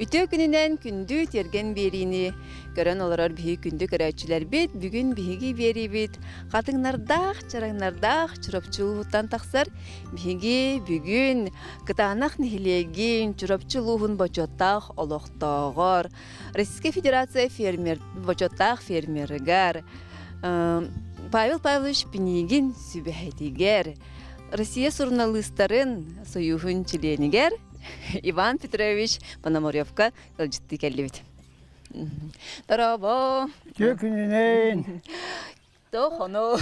Үтүө күнүнэн күндү тиэргэн биэриини көрөн олорор биһиги күндү көрөөччүлэрбит, бүгүн биһиги биэриибит хатыҥнардаах, чараҥнардаах Чурапчы улууһуттан тахсар. Биһиги бүгүн Кытаанах нэһилиэгин Чурапчы улууһун бочуоттаах олохтооҕор, Российскай Федерация фермер бочуоттаах фермерыгар Павел Павлович Пинигин сүбэһитигэр, Россия суруналыыстарын Союһун чилиэнигэр Иван Петрович Пономаревка ыалдьыттыы кэллибит. Дорообо! Үтүө күнүнэн! Тохону!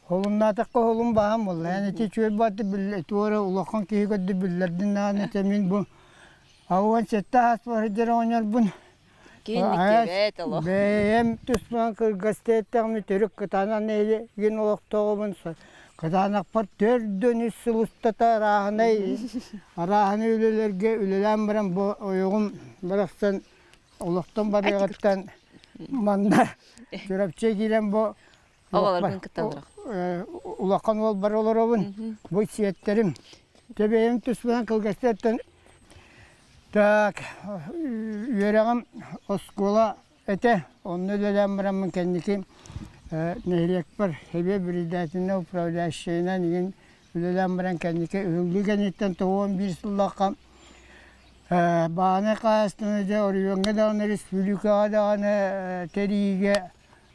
Холуннаатахха холун баһан буолла. Эн ити үчүгэй бааты туора улахан киһи көрдө биллэрдин даҕаны этэ мин бу 87 ааспар сылдьар оҕонньорбун. Киинник олох. Бэйэм туспан кыргастыы эттэҕим төрүт кытаанах нэһилиэгин олохтооҕобун. Кытаанахпар төрдөн үс сыл устата арааһынай арааһынай үлэлэргэ үлэлээн баран бу ойоҕум барахсан олохтон барыаҕыттан манна Чурапчы киирэн бу Оҕолоргун кытта олорох. Улахан уолбар олоробун. Бу сиэттэрим. Тэбэйим туспунан кылгастыттан так үөрэҕим оскуола этэ. Онно үлэлээн бараммын кэнники нэһилиэкпэр сэбиэ председателинэн управляющайынан игин үлэлээн баран кэнники ыһыллыы кэнниттэн 91 сыллаахха Баанай хаһаайыстыбаны дьэ оройуоҥҥа даҕаны республикаҕа даҕаны тэрийиигэ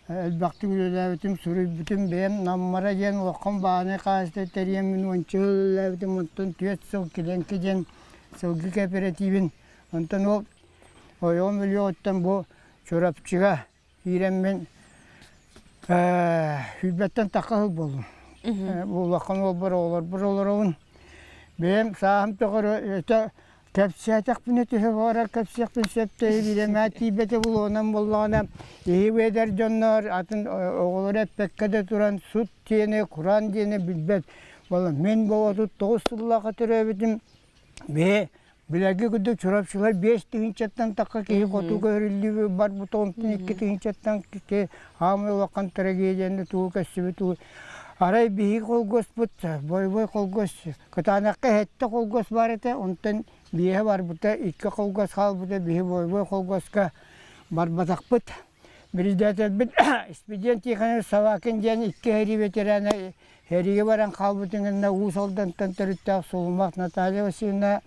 элбэхтик үлэлээбитим, суруйбутум. Бэйэм Наммара диэн улахан баанай хаһаайыстыба тэрийэммин уонча сыл үлэлээбитим, онтон түөрт сыл Килэҥки диэн сылгы кооперативын. Онтон ол ойоҕум өлүөҕүттэн бу Чурапчыга киирэммин сүүрбэттэн тахха сыл буоллум. Бу улахан уолбар оҕолорбор олоробун. Бэйэм сааһым тухары өтө Кэпсээтэхпинэ төһө баҕарар кэпсиэхпин сөп биирэмээ тиийбэтэ булуонан буоллаҕына иһи эдэр дьоннор атын оҕолору эппэккэ да туран сут диэни кураан диэни билбэт буолла мин бу 39 сыллаахха төрөөбүтүм биһи билэргэ курдук чурапчылар 5 тыһыынчаттан тахха киһи хоту көһөрүллүү барбыт онтон 2 тыһыынчаттан киһи хаамай улахан трагедияны тугу көстүбүт арай биһиги холкуоспут бойобуой холкуос Кытаанахха сэттэ холкуос баар этэ, онтон биэһэ барбыта, икки холкуос хаалбыта, биһи бойобуой холкуоска барбатахпыт. Председателбит Испидиэн Тихонович Собакин диэн икки сэрии ветерана сэриигэ баран хаалбытын гына Уус Алдантан төрүттээх Сулумах Наталья Васильевна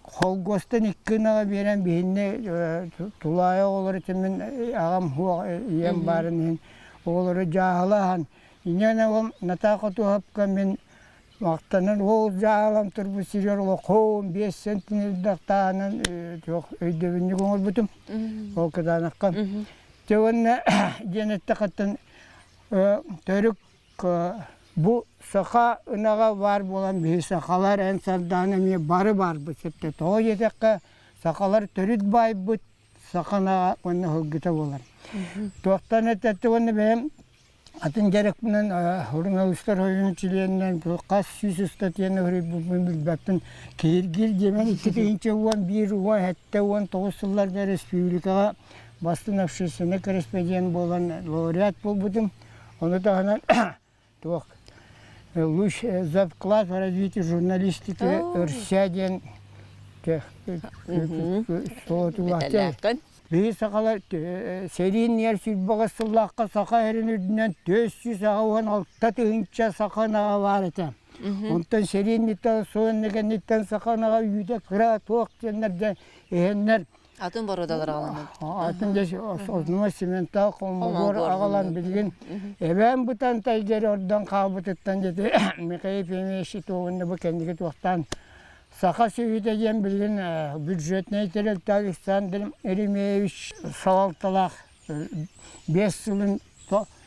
холкуостан икки ынаҕы биэрэн биһинни тулаайах оҕолору мин аҕам суох ийэм баарын иһин оҕолору дьааһылаһан инньэ ол Натаа Хотуоһапка мин Махтанан ол дьаалам турбут сиригэр олоххоон 5 сантиметрдаах таһынан туох өйдөбүнньүк оҥорбутум. Ол кытаанахха. Дьэ уонна диэн эттэххиттэн төрүк бу саха ынаҕа баар буолан биһи сахалар эн сардаана эмиэ бары баарбыт сөптө. Тоҕо диэтэххэ сахалар төрүт баайбыт саха ынаҕа уонна сылгыта буолар. Туохтан этэтти уонна бэйэм Атын дьарыкпынан суруналыыстар союһун чилиэнинэн хас сүүс ыстатыйаны суруйбуппун билбэппин. Киһиргиир диэмэн 2011 79 сылларга республикаҕа бастыҥ общественнай корреспондент буолан лауреат буолбутум. Ону таһынан туох луч за вклад в развитие журналистики РСЯ диэн суотулаахтар Биһи сахалар сэрии иннигэр сүүрбэҕэ сыллаахха саха сирин үрдүнэн 486 тыһыынча саха ынаҕа баар этэ. Онтон сэрии инниттэн, суол кэнниттэн саха ынаҕа үүтэ кыра туох диэннэр иһэннэр Атын боруодалар аҕалан. Атын дьэ основной цементаах холмогор аҕалан билигин эбээн Бытантай диэри ордон хаалбытыттан дьэ Михаил Ефимович туоҕунна бу кэнники туохтаан Саха сүөһүтэ диэн билигин бюджетнай тэрилтэ Александр Еремеевич салалталаах 5 сылын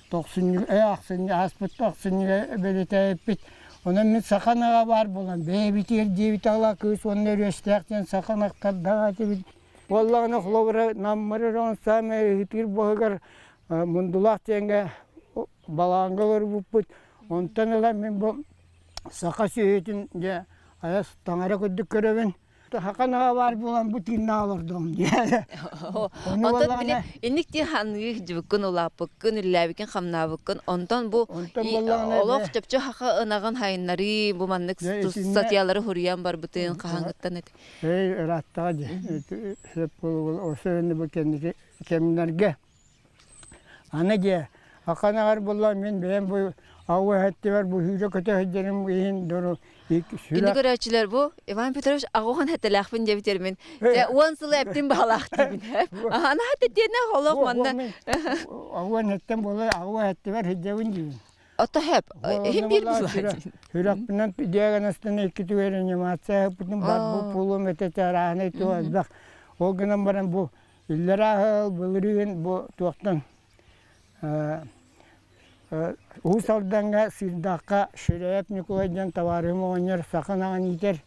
тохсунньу ахсынньы ааспыт ахсынньыга бэлиэтээбиппит. Онон мин саха ынаҕа баар буолан бэйэбитигэр диэбит ала кыыс уонна өрүөстээх диэн саха ынахтардаах этибит. Буоллаҕына холобура Наммар он самый ыһытыыр баһыгар Мундулаах диэҥҥэ балаҕаҥҥа олорбуппут. Онтон ыла мин бу саха сүөһүтүн дьэ айас таҥара курдук көрөбүн. Хака наҕа баар буолан бу тыыннаах олордоҕум диye. Ону Онтон били буоллаҕына инник дии ханыыр дьыбыккын улааппыккын, үллээбиккин, хамнаабыккын. Онтон бу онтон буоллаҕына олох дьэ чопчу хаха ынаҕын хайыннарыы, бу маннык дьэ итиннэ статьялары хуруйан барбытын хаһааҥҥыттан эт. Эй ырааттаҕа дьэ сөп буолугул осо бу кэнники кэмнэргэ Аны дьэ, аканаҕар буолла мин бэйэм бу ауа эһэттибэр бу сүүрэ-көтө сылдьарым иһин дору Күндү сүрэх көрөөччүлэр бу Иван Петрович аҕуһан хэтэлээхпин диэбитэр мин дьэ 10 сылы эптин баһалаах диибин аһана хэтэтиэнэ олох Буо манна мин ауан эттен буола ауа эһэттибэр сылдьабын диибин. Ото хэп Онно иһин биир буолла булаа сүрэх сүрэхпинэн диагностан икки түгэн реанимация ыппытым бар бу пулум этэ чарааһынай туох элбэх. Ол гынан баран бу Иллэрээ сыл былырыын бу туохтан Уус Алдаҥҥа Сыырдаахха Ширяев Ньукулай диэн табаарыһым оҕонньор саха ынаҕын иитэр.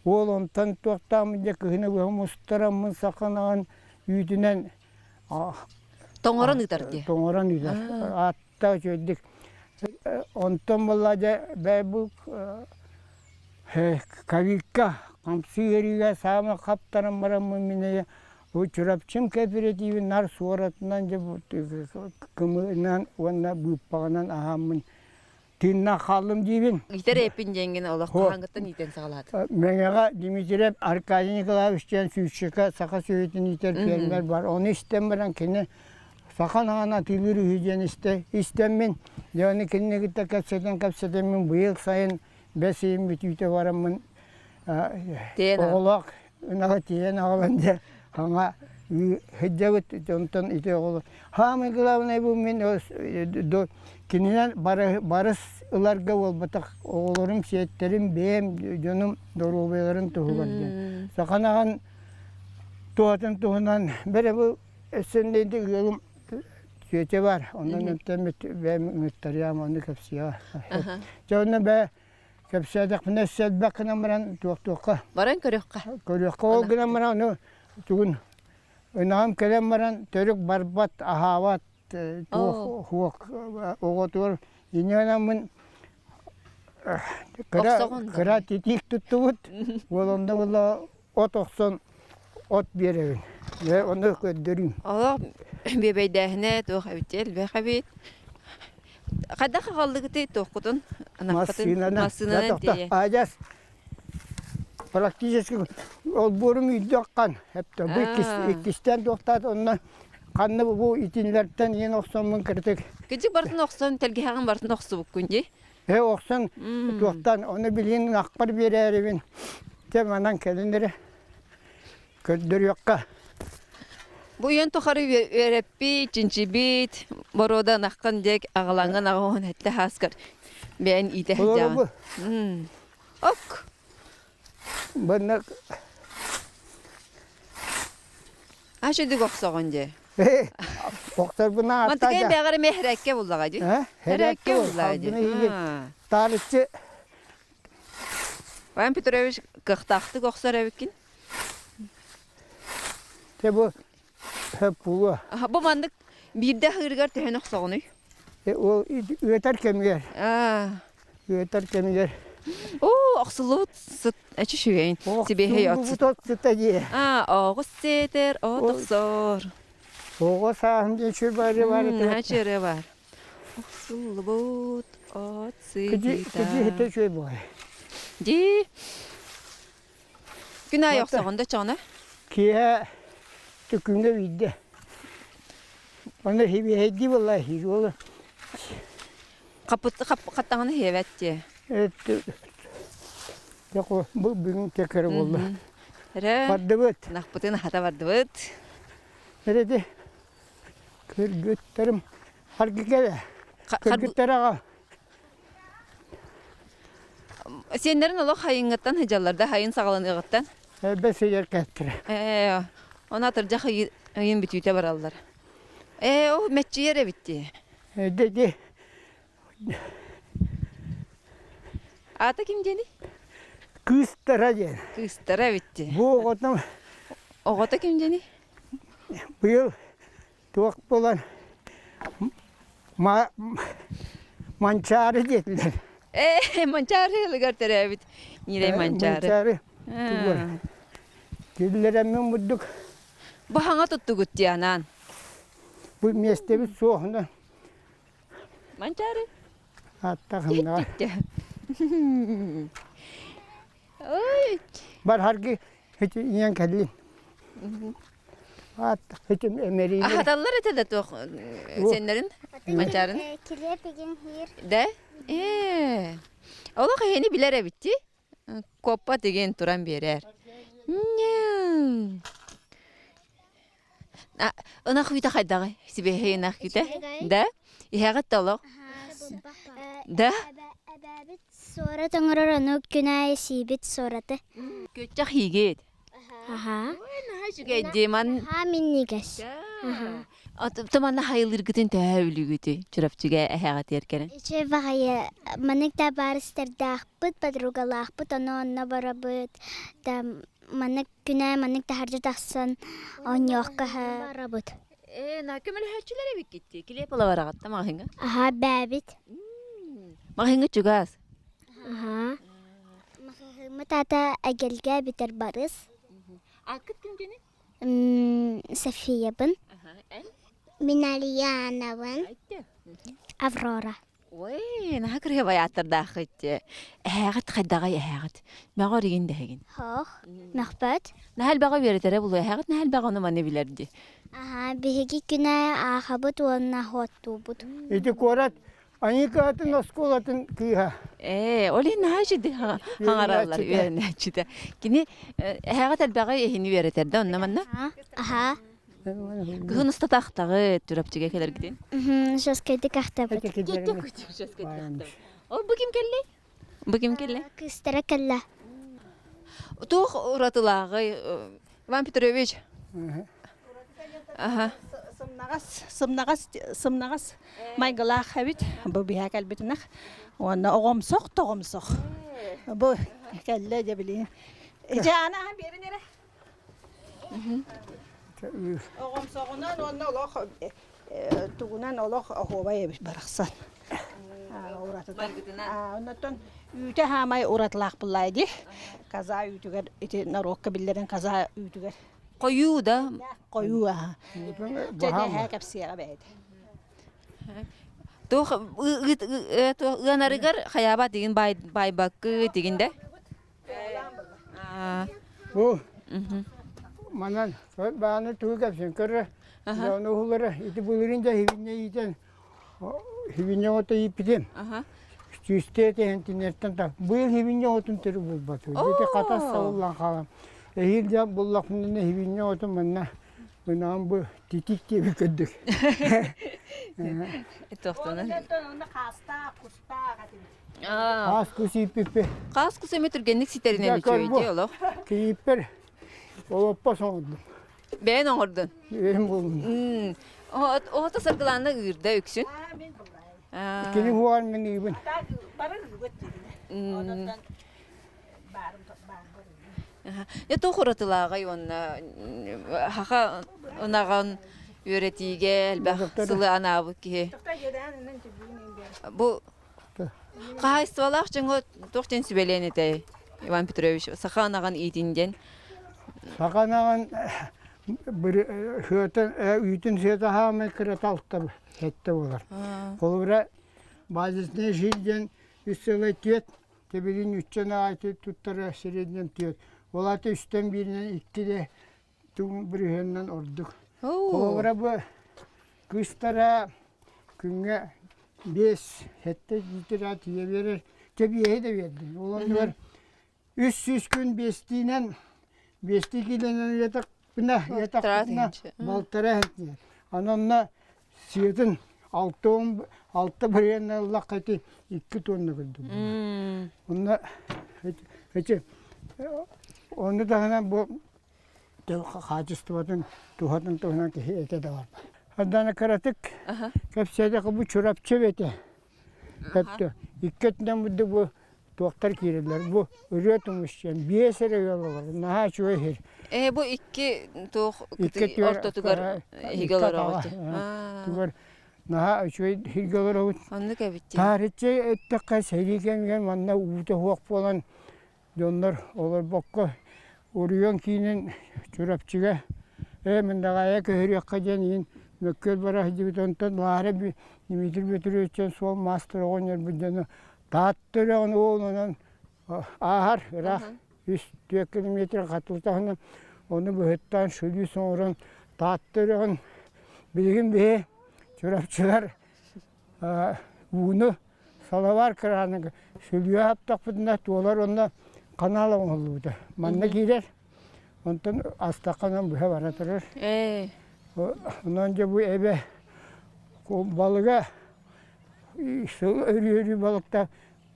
Уол онтон туохтааммын дьэ кыһыны быһа мустараммын саха ынаҕын үүтүнэн Тоҥорон ыытар дии. Тоҥорон ыытар. Аатта үчүгэйдик. Онтон буолла дьэ бэйбук Ковидка хамсыы ыарыыга саамай хаптаран бараммын мин бу Чурапчым кооперативын нар суоратынан дьэ кымыынан уонна быыппаҕынан аһааммын тыыннаах хааллым диибин. Иитэр эппин диэҥҥин олох хаһааҥҥыттан иитэн саҕалаатыҥ? Мэҥэҕэ Дмитриев Аркадий Николаевич диэн сүүсчэкэ саха сүөһүтүн иитэр фермер бар. Ону истэн баран кини саха наҕан атыылыыр үһү диэн истэ истэммин дьэ ону кинини кытта кэпсэтэн кэпсэтэммин быйыл сайын бэс ыйын бүтүүтэ бараммын оҕолоох ынаҕы тиэйэн аҕалан дьэ хаҥа сылдьабыт онтон ити оҕолор хаамай главное бу мин кининэн барыс ыларга буолбатах оҕолорум сиэттэрим бэйэм дьонум доруобуйаларын туһугар диэн саха туһатын туһунан бэрэ бу Өссө ыалым сүөтэ бар, онон эмтэммит бэйэм ыҥыттарыам, ону кэпсиэҕэ. Дьэ онно бээ кэпсээтэхпинэ өссө элбэх гынан баран туох-туохха. Баран көрүөххэ. Көрүөххэ ол гынан баран ону тугун ынаҕым кэлэн баран төрүк барбат, аһаабат, туох хуох оҕотугар инньэ кыра кыра титиик туттубут. Уол онно буолла от охсон от биэрэбин. Дьэ, ону көрдөрүүм. Олох биэбэйдээһинэ туох эбит элбэх эбит. Хайдах аҕаллыгытый туохкутун? Массыынанан. Массыынанан тиийэ. Адьас практически олбуорум үйдөххан эптэ бу иккистээн туохтаат онно ханна бу итинилэртэн иэн охсоммун кырытык. Кыдьык бартын охсон тэлгэһэҕин бартын охсубуккун дии. Э охсон туохтан ону билигин ынахпар биэрээрибин дьэ манан кэлин эрэ көрдөрүөххэ. Бу үйэн тухары үөрэппит, чинчийбит боруода ынаххын диэк аҕалаҥҥын аҕаһын эттэ хааскар бэйэн иитэ сылдьаҕын. Ок. Быннык Аш үдүк охсоҕун дии. Охторбуна Мантыкайын бэҕэр эмиэ хэрэккэ буллаҕа дии. Хэрэккэ буллаҕа дии. Таарыччы Иван Петрович кыахтаахтык охсор эбиккин. Те бу хөп буолуо. Бу маннык биирдэ аһыырыгар төһөн охсоҕунуй? Ол ыатар кэмигэр. Ыатар кэмигэр. Оо, охсуллубут сыт эчи үчүгэйин. Сибиэһэй от сыт. от сыта дии. Аа, оҕус сиэтэр, от охсор. Оҕо сааһым диэн сүр бары бар этэ. Наһаа чөрө бар. Охсуллубут от сытыта. Кыдьы хитэ үчүгэй буолай. Дии. Күн аайы охсоҕун да чоҕуна? Киэһэ түкүҥҥэ биирдэ. Онно сибиэһэйдии буолла хируолу. Хаппыт хаттаҕына хиэбэт дии. Бу бүгүн кэкэрэ буолла. Эрэ. Бардыбыт. Ынахпытын аһата бардыбыт. Эрэди кыргыттарым харгы кэлэ. Кыргыттар аҕа. Сиэннэрин олох хайыҥҥыттан сыдьаллар да хайын саҕаланыаҕыттан. Бэс ыйар кэттэрэ. Ээ, оны атырдьах ыйын бүтүүтэ бараллар. Ээ, ол мэччийэр эбит дии. Ди Аата ким диэний? Кыыстара диэн. Кыыстара эбит дии. Бу оҕотум. Оҕото ким диэний? Быйыл туох буолан Манчаары диэтилэр. Ээ, Манчаары ыалыгар төрөөбүт Ньирэй Манчаары. Манчаары. Киллэрэммин бурдук. Бу хаҥа туттугут дианаан. Бу миэстэбит суохуна. Манчаары. Аттахынна. Ой. Бар харгы хити ийэн кэллин. Ат хитим эмэриини. Ахаталлар этэ да туох сеннерин манчаарын. Килиэп игин хиир. Да? Э. Олох эһини билэр эбитти. Куоппа тигин туран биэрэр. Ынах үүтэ хайдаҕый? Сибиэһэй ынах үүтэ? Да? Иһэҕит да олох? Да? Эбээбит суорат оҥорор, ону күн аайы сиибит суораты. Күөччэх иигит. Аха. Наһаа үчүгэй дии, ман. Аха, минньигэс. Туманна хайылыыргытын төһө үлүгүтүй Чурапчыга эһэҕитигэр кэлэн? Үчүгэй баҕайы маннык да табаарыстардаахпыт, подругалаахпыт, ону онно барабыт. Да маннык күнэ маннык таһырдьа тахсан оонньуохха барабыт. Ээ, на көмөлөһөөччүлэр эбиккит Килиэп ыла бараҕатта маҕаһыыҥҥа? Аха, бээбит. Маҕаһыыҥҥа чугас. Аха. Маҕаһыыммыт аата Эгэлгэ эбэтэр Барыс. Аккыт ким дьэни? Софиябын. Мин Алиянабын. Аврора. Ой, наһаа кырыһабай ааттардааххыт. Эһээҕит хайдаҕай эһээҕит? Мөҕөр игин дэһигин. Хоох, мөхпөт. Наһаа элбэҕи үөрэтэрэ булуо. Эһээҕит наһаа элбэҕи ону маны билэрди. Аһаа, биһиги күнэ аахабыт уонна хуоттуубут. Ити куорат Аникатын оскуолатын кыыһа. Ээ, ол иһин наһаа үчүгэй хаҥараллар үөрэнээччитэ. Кини эһээҕит элбэҕи иһини үөрэтэр да онно манна? Аһаа. Кыһын устата ахтаҕыт Чурапчыга кэлэргитин? Шоскайдык ахтабыт. Ол бу ким кэллэй? Бу ким кэллэ? Кыыстара кэллэ. Туох уратылааҕый, Иван Петрович? Аха. Сымнаҕас, сымнаҕас, сымнаҕас майгылаах эбит. Бу биһэ кэлбитинэх. Уонна оҕомсох тоҕомсох. Бу кэллэ дьэ билигин. Дьэ аны аһан биэрин эрэ. Оҕомсоҕунан уонна олох тугунан олох оһуобай эбит барахсан. Уратыта. Оннотон үүтэ хаамай уратылаах буллаай дии. Каза үүтүгэр ити норуокка биллэрин каза үүтүгэр. Хойуу да? Хойуу аха. Дьэ дэһэ кэпсиэҕэ бэйэтэ. Туох ыанарыгар хайаабат игин баайбаккы тигин да? Бу манан бааны тугу кэпсин көрө дьону уһулара ити былырыын да хибинне иитэн хибинне ото ииппитим сүүстээ тэһэнтиннэртэн та быйыл хибинне отун төрү булбатым ити хатас сабыллан хаалан эһиил дьэ буллахпына хибинне отун манна мынаан бу титик диэби көрдүк Тохтонон. Хаастаах, кустаах этибит. Хаас кус ииппиппи. Хаас кус эмэ түргэнник ситэринэн үчүгэй олох. Кийииппэр олоппос оҥордум. Бэйэн оҥордун? Бэйэм буллум. Оҕото саргылаана ыырда үксүн. Кини хуар мин ыыбын. Бары ыыбыт дии. Я туох уратылааҕый уонна хаха ынаҕын үөрэтиигэ элбэх сылы анаабыт киһи. Бу Хаһаайыстыбалаах дьоҥҥо туох диэн сүбэлиэн этэй, Иван Петрович, саха ынаҕын иитин диэн? Саха ынаҕын сыата, үүтүн сыата хаамай кырата алта сэттэ буолар. Холобура, базисная жизнь диэн үс сылай түөрт, тэбилин үччэн аайы туттара среднем түөрт. Ол аата үстэн бииринэн икки тугун бүрүһүөннэн ордук. Холобура бу кыыстара күҥҥэ 5-7 литра тиийэ биэрэр, тэбиэһи да биэрдин. Ол оннугар 300 күн биэстиинэн биэстии киилэнэн ыйатахпына, ыйатахпына балтараа иһитинэр. Аны онно сыатын 6 барыанна ыллахха ити 2 тонна курдук. Онно ити ону таһынан бу хаачыстыбатын туһатын туһунан киһи этэ да барбат. Ардана кыратык кэпсээтэххэ бу Чурапчы эбэтэ. Өттө икки өттүнэн будду бу туохтар киирэллэр. Бу ырыа тумус диэн биэс эрэ ыал олорор. Наһаа үчүгэй сир. Э бу икки туох ортотугар иһигэ олороҕут. Тугар наһаа үчүгэй сиргэ олоробут. Оннук эбит. Таарыччы эттэххэ сэрии кэмигэр манна уута суох буолан Дьоннор олорбокко. Оройуон киинин Чурапчыга ээ Мындаҕаайа көһөрүөххэ диэн иһин мөккүөр бара сылдьыбыт. Онтон Лара Дмитрий Петровичтан суол маастар оҕонньорбут дьоно Таатта үрэҕин уолунан ааһар ыраах 3-4 километр хатылтаһынан ону быһыттаан шүлүүс оҥорон Таатта үрэҕин билигин биһи Чурапчылар ууну салабаар кырааны сүлүө аптахпытына туолар уонна канал оҥоһуллубута. Манна киирэр, онтон астахханан быһа бара турар. Онон дьэ бу эбэ балыга сыл өрүү-өрүү балыкта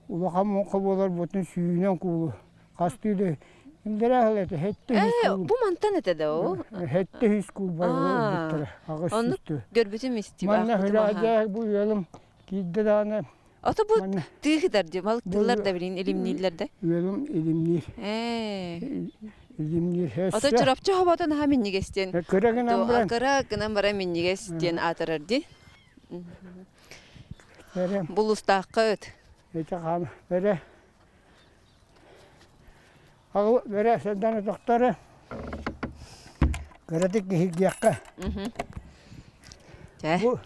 улахан муҥха буолар бутун сүүнэн куулу хастыы да Индирэ этэ хэттэ Ээ, бу мантан этэ да ол? Хэттэ үс куул барбыттара аҕыс Оннук сүүстүү. көрбүтүм истиб Манна аахпытым аха. хөлөөдөө бу ыалым киирдэ даҕаны Ото бу манна тыыһытар дии, бу балыктыыллар да билин илимнииллэр да. ыалым илимниир. Ээ. Илимниир Ото өссө Чурапчы хоботун аха минньигэс диэн. кыра гынан баран Кыра гынан баран минньигэс диэн аатырар дии. эрэ Булустаахха ыт. ити хаам эрэ Аҕа бэрэ сылдьан отохтору кыратык киһиргиэххэ. Бу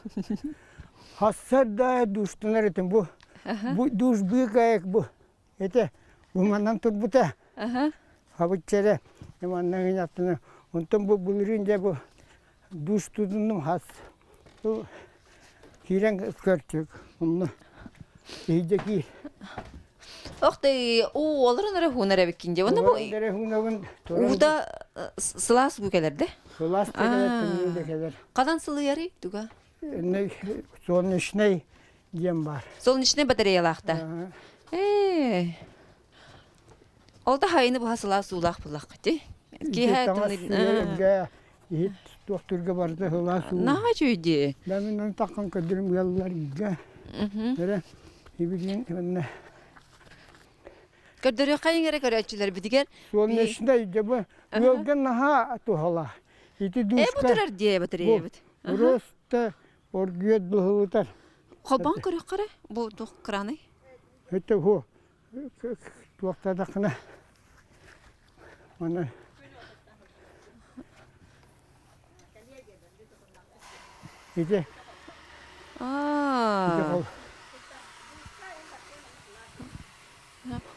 хассарда душтанар этим бу бу душ быыкайык бу ити бу манан турбута хабыччара манна гынаттына онтон бу былырыын дьэ бу душ тутуннум хас киирэн көрчүк онно иһирдьэ киир Ох ты уу олорон эрэ хуунар эбиккин дии. Уонна бу эрэ хуунабын уута сылаас уу кэлэр да? Сылаас да кэлэр, тымныы да кэлэр. Хадан сылыйарый туга? Солнечный диэн бар. Солнечный батареялаахта. Ээ. Ол да хайыны быһа сылаас уулаах буллахха ти. Киэһэ тымныы иһит туохтуурга барыта сылаас уу. Наһаа үчүгэй Мен оны таххан көрдөрүм ыаллар игэ. Эрэ ибилин манна Көрдөрүөххэ эрэ көрөөччүлэрбитигэр Солнечный дьэ ыалга наһаа туһала. Ити Э бу душка турар дии батареябыт. Просто оргуйат быһылытар. Холбоон көрүөххэ эрэ бу туох краный? Это ху туохтаатаххына маны ити Аа.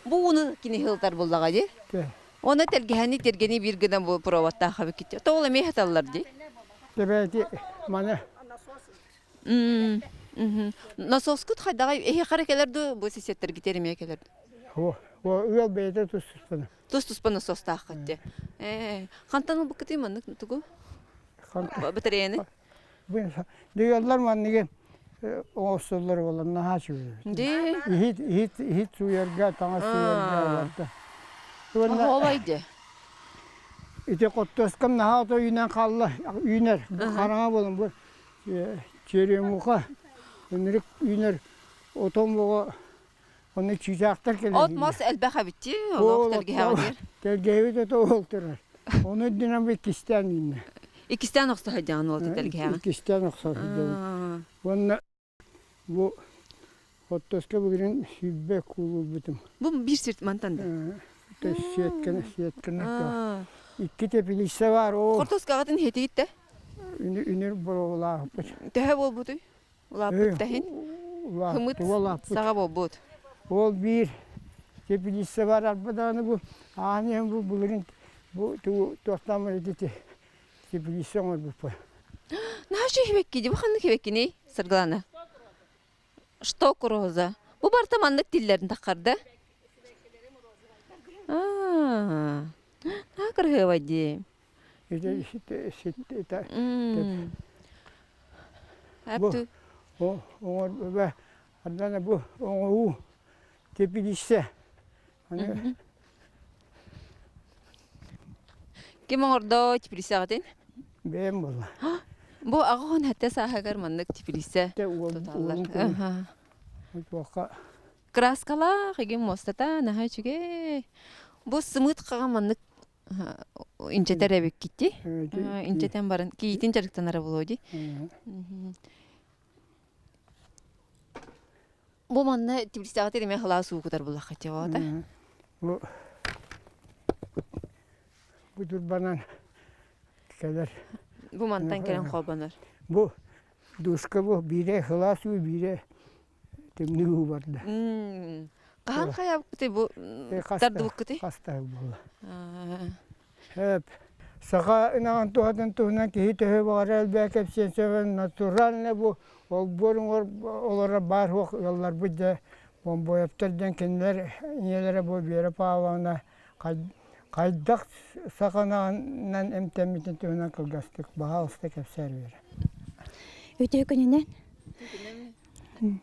Бу ууну кини хылтар буллаҕа дии. Оны тэлгэһэни тиргэни биир гынан бу проводтаах эбиккит. Тоҕо эмиэ хаталлар дии. Тэбээти маны Насоскут хайдаҕай эһиэхэ эрэ кэлэр дуу, бу сисеттэргитигэр эмиэ кэлэр дуу? Ыал бэйэтэ тус-туспана. Тус-туспа насостааххыт дии. Ээ, хантан ылбыккытый маннык тугу? Батареяны? Дыгаллар манныгы оҥостоллор буолан наһаа үчүгэй. Дии. Иһит иһит иһит сууйарга, таҥас сууйарга барда. Оһуобай дии. Ити хоттуоскам наһаа ото үүнэн хаалла, үүнэр. Хараҥа буолан бу черемуха ынырык үүнэр отон буоҕа онно чыычаахтар кэлэн От мас элбэх эбит дии, олох тэлгэһэҕитигэр. Тэлгэһэбит ото ол турар. Ону үрдүнэн бу иккистээн үүннэ. Иккистээн охсо сылдьаҕын ол тэлгэһэҕин. Иккистээн охсо сылдьабын. Уонна бу Оттоска бүгүн 20 куулуйбутум. Бу биир сирт мантан да? Сетканы, сетканы. Икки теплица бар, о. Хортуоскаҕытын хэтигит да? Үнүр боруобалаахпыт. Төһө буолбутуй? Улааппыт таһин? Хымыт саҕа буолбут. Ол биир теплица бар, арба даҕаны бу аан иһэн бу былырын бу туохтааммын ити теплица оҥорбуппун. Наһаа үчүгэй бу ханнык хибэккиний, Саргылана? Что роза? Бу барыта маннык тиллэрин таххарда. Аа, кырыһыабай дии. Бу оҥор бу оҥоһуу теплица. Ким оҥордо теплицаҕытын? Бэйэм буолла. Бу аҕа хэтте сааһыгар маннык теплица туталлар. Туохха Краскалаах игин муостата наһаа үчүгэй. Бу сымыыт хаҕа маннык инчэтэр эбиккит Инчэтэн баран киитин дьарыктанара буолуо дии. Бу манна теплицаҕа эмиэ халаас уу кутар буллахха чего Бу. Бу турбанан кэлэр. Бу мантан кэлэн холбонор. Бу душка бу биирэ сылаас уу, биирэ тымныы уу барда. Хаһан хайаабыккытый бу тардыбыккытый? Хаста буолла. Хөп. Саха ынаҕын туһатын туһунан киһи төһө баҕарар элбэҕи кэпсиэн сөбө натурально бу олбуор уҥуор олорор баар суох ыалларбыт дьэ Бомбоевтар диэн кинилэр ийэлэрэ бу Вера Павловна хайдах саха ынаҕынан эмтэммитин туһунан кылгастык баһаалыста кэпсээр Вера. Үтүө күнүнэн.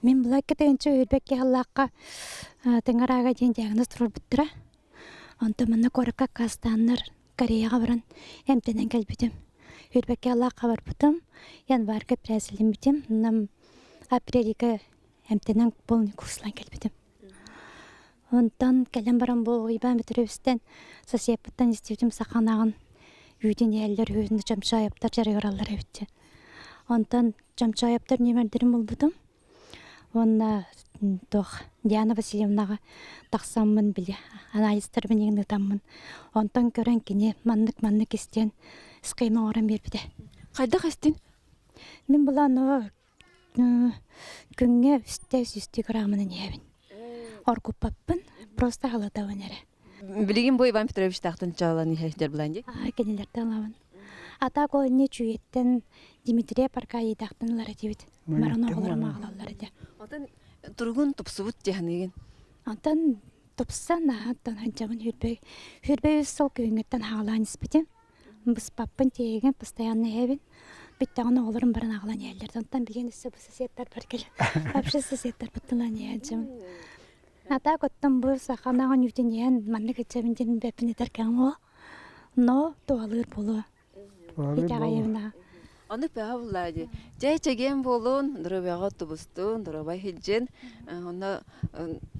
Мин былайка тыынча үөрбэккэ халлаахха тыҥараага диэн диагноз туруорбуттара. Онтон манна куоракка аккаастааннар Кореяҕа баран эмтэнэн кэлбитим. Үөрбэккэ халлаахха барбытым. Январьга эпэрээссийэлэммитим. Нам апрельга эмтэнэн полный курслаан кэлбитим. Онтон кэлэн баран бу Иван Петровичтан соседпыттан истибитим саханаҕын үүтүн иһэллэр үһү Чомчоевтар дьарыгыраллар эбит. Онтон Чомчоевтар нүөмэрдэрин булбутум. Уонна туох Диана Васильевнаҕа тахсаммын били анализтарбын иҥин ытаммын онтон көрөн кини маннык-маннык истиэн схема оҥорон биэрбитэ. Хайдах истин? Мин былаан күҥҥэ үстэ сүүстүү граммынан иһэбин. Оргуппаппын, просто халатабын эрэ. Билигин бу Иван Петровичтаахтан чаалан иһэр былаан дии? Кинилэртэн ылабын. Ата колонне Чүүйэттэн Дмитрий Паркаидаахтан ылар этибит. Баран оҕолорум аҕалаллар этэ. Отон туругун тупсубут дьаһаныгын? Онтон тупсан, оттон сылдьабын хүрбэй. Хүрбэй үс сыл күһүҥҥүттэн хаалаан испитим. Быспаппын тиэйигин постоянно иһэбин. Бүттэҕинэ оҕолорум баран аҕалан иһэллэр. Онтон билигин өссө бу соседтарбар кэлэн вообще соседтарбыттан ылан иһээччибин. А так оттон бу саханаҕын үүтүн иһэн маннык иччэбин диэн бэппин этэр кэҥ но туһалыыр буолуо. Итэҕэйэбин Ону пэһэ буллаа дии. Дьэ чэгиэн буолун, доруобуйаҕа тубустун, доруобай сылдьын. Онно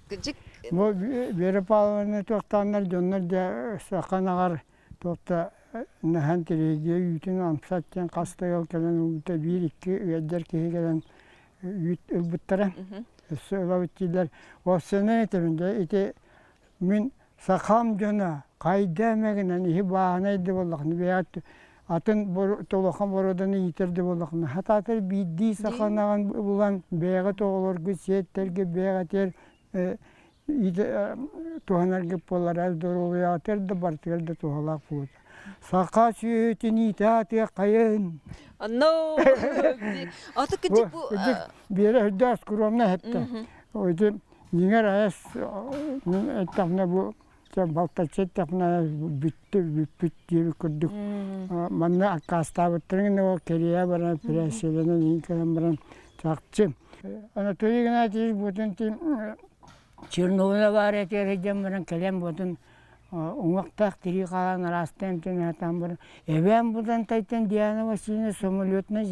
кыдьык Бу Вера Павловна туохтааннар дьоннор дьэ саха туохта наһан тириэдьийэ үүтүн амсат диэн хас да ыал кэлэн ылбыта биир-икки ыалдьар киһи кэлэн үүт ылбыттара. Өссө ылабыт дииллэр. Уопсайынан этэбин дьэ ити мин сахам дьоно хайда эмэ гынан иһи бааһынай да буоллахына бэйэҕит атын толохон боруоданы иитэр да буоллахына хатаатар биирдии саха ынаҕын булан бэйэҕит оҕолоргут сиэттэргит бэйэҕитигэр туһанаргыт буоллар доруобуйаҕытыгар да барытыгар да туһалаах буолуо. Саха сүөһүтүн иитэ аатыаххайын. Онно Аты кытык бу Биэрэ үрдээх скромно эһэттэ. Ити дьиҥэр айас эттэхпинэ бу балтаччы эттэхпинэ бүттү бүппүт диэбит курдук манна аккаастаабыттарын ол Корея баран эпэрээссийэлэнэн иин кэлэн баран чахчы Анатолий Игнатьевич буотун Чернобыла баар этигэр сылдьан баран кэлэн буотун уҥуохтаах тирии хаалан араастаан эмтэнэ баран эбээм Бутантайтан Диана Васильевна самолетунан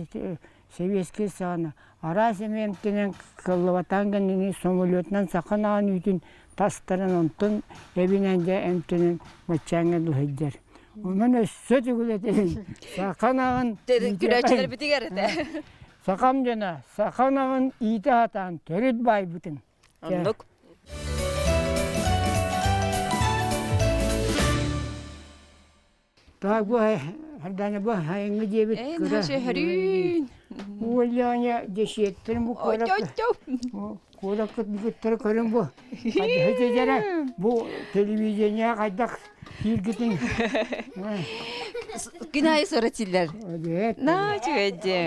сэбиэскэй саҕана араас эмэ эмтэнэн кыллыбатаан кэннини самолетунан саха ынаҕын үүтүн тастаран онтон эбинэн дьэ эмтэнэн баччааҥҥа дылы сылдьар. Онон өссө төгүл этэбин саха ынаҕын Күрөөччүлэрбитигэр этэ. Сахам дьоно саха ынаҕын иитэ сатаан төрүт баайбытын. Оннук. Так бу Хардана бу хайыҥҥы диэбит Эн кыра. хашыһырүүн. Уоллааня десиэттэрин бу куоракка куораккыт бүгүттэрэ көрүн бу. Хайдах бу телевидение хайдах кииргитин. Күн аайы суратиллар. На үчүгэйдии.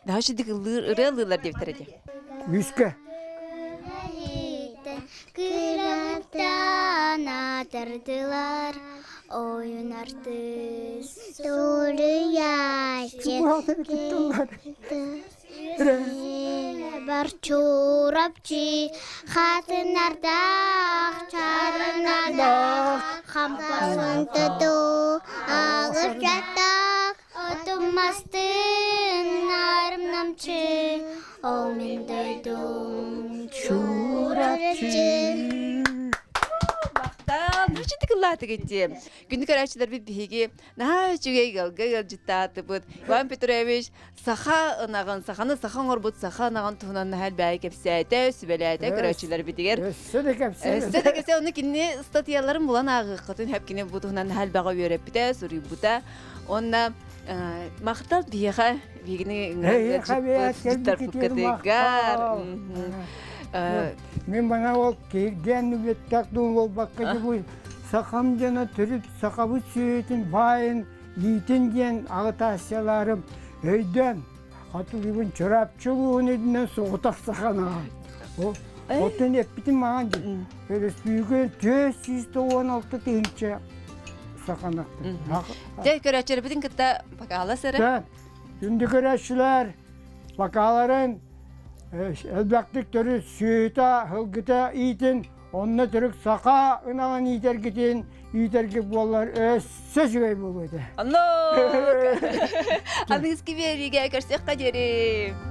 Наһаа үчүгдүк ыллыыр, ырыа ыллыыллар диэбиттэр этэ. Күүскэ. Кыраттан атырдылар, ойун артыыс суруйааччы бар чурапчы хатынардаах чарынардаах хампасын тутуу аҕыс дьаттаах Отуммастын нарым намчы, ол мин дойдум Чурапчы. Махтал. Наһаа кыллаатыгыт дии. Күндү көрөөччүлэрбит биһиги наһаа үчүгэй ыалга ыалдьыттаатыбыт. Иван Петрович саха ынаҕын, саханы саха оҥорбут саха ынаҕын туһунан наһаа элбэҕи кэпсээтэ, сүбэлээтэ көрөөччүлэрбитигэр. Өссө да кэпсээ. Өссө да кэпсээ. Ону кинини ыстатыйаларын булан ааҕыаххытын сөп. Кини бу туһунан наһаа элбэҕи үөрэппитэ, суруйбута. Уонна махтал биһиэхэ биһигини ыҥырбыт Мин мана ол киһиргээн үбүөттээх дуу буолбакка дьыбый сахам дьоно төрүт сахабыт сүөһүтүн баайын иитин диэн аҕытаассыйалаарым өйдөөн хотугубун Чурапчы улууһун үрдүнэн соҕотох саханаҕа. Оттон эппитим маҕан дии. Өрөспүүбүлүкэ 496 тыһыынча саханахтар. Дьэ, көрөөччүлэрбитин кытта бакаалас эрэ. Күндү көрөөччүлэр, бакааларын элбэхтик төрүт сүөһүтэ, сылгыта иитин, онно төрүк саха ынаҕын иитэргитин иитэргит буоллар өссө үчүгэй буолуо этэ. Оннук! Аныгыскы биэриигэ көрсүөххэ диэри!